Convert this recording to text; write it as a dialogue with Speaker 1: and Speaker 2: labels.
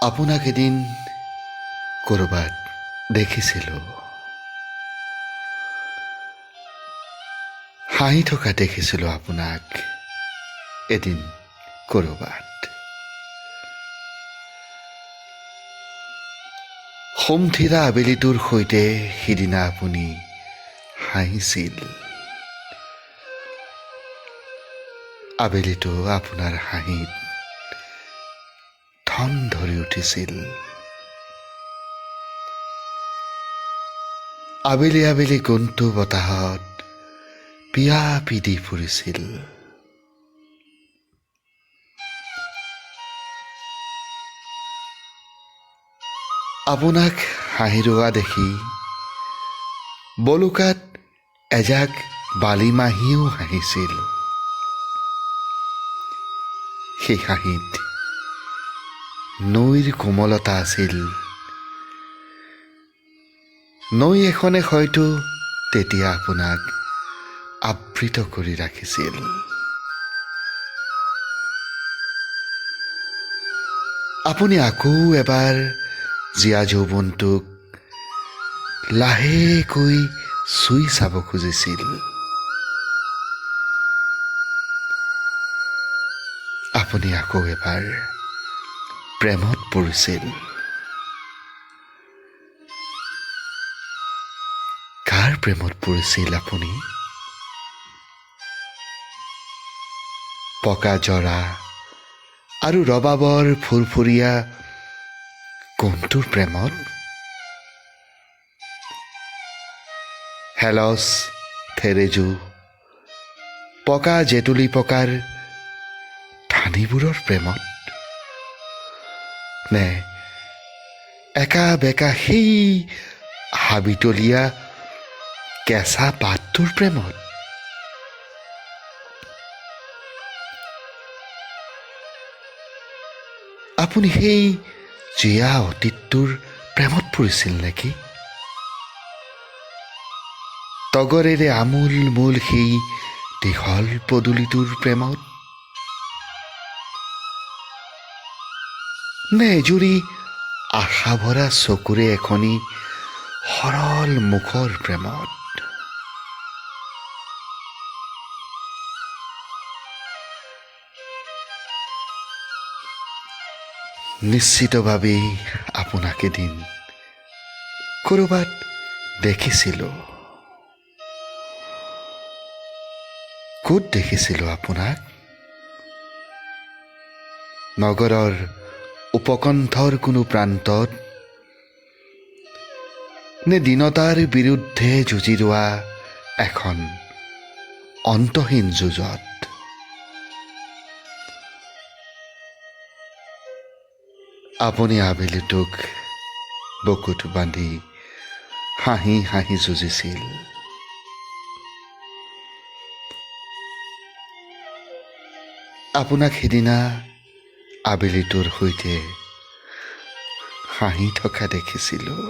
Speaker 1: আপোনাক এদিন ক'ৰবাত দেখিছিলোঁ, হাঁহি থকা দেখিছিলোঁ আপোনাক এদিন ক'ৰবাত। সুমথিৰা আবেলিটোৰ সৈতে সিদিনা আপুনি হাঁহিছিল। আবেলিটো আপোনাৰ হাঁহিত ঠন ধৰি উঠিছিল। আবেলি আবেলি গোন্ধটো বতাহত পিয়াপি দি ফুৰিছিল। আপোনাক হাঁহি ৰোৱা দেখি বলুকাত এজাক বালিমাহীও হাঁহিছিল। সেই হাঁহিত নৈৰ কোমলতা আছিল। নৈ এখনে হয়তো তেতিয়া আপোনাক আবৃত কৰি ৰাখিছিল। আপুনি আকৌ এবাৰ জীয়া যৌৱনটোক লাহেকৈ চুই চাব খুজিছিল। আপুনি আকৌ এবাৰ প্ৰেমত পৰিছিল। কাৰ প্ৰেমত পৰিছিল আপুনি? পকা জৰা আৰু ৰবাবৰ ফুৰফুৰীয়া কোনটোৰ প্ৰেমত? হেলচ থেৰেজু পকা জেতুলি পকাৰ ঠানিবোৰৰ প্ৰেমত, নে একা বেকা সেই হাবিতলীয়া কেঁচা পাতটোৰ প্ৰেমত? আপুনি সেই জীয়া অতীতটোৰ প্ৰেমত পৰিছিল নেকি? তগৰেৰে আমোল মোল সেই দীঘল পদূলিটোৰ প্ৰেমত, নে এজুৰি আশা ভৰা চকুৰে এখনি সৰল মুখৰ প্ৰেমত? নিশ্চিতভাৱেই আপোনাক এদিন ক'ৰবাত দেখিছিলোঁ। ক'ত দেখিছিলোঁ আপোনাক? নগৰৰ উপকণ্ঠৰ কোনো প্ৰান্তত, নে দীনতাৰ বিৰুদ্ধে যুঁজি ৰোৱা এখন অন্তহীন যুঁজত? আপুনি আবেলিটোক বুকুত বান্ধি হাঁহি হাঁহি যুঁজিছিল। আপোনাক সিদিনা আবেলিটোৰ সৈতে হাঁহি থকা দেখিছিলোঁ।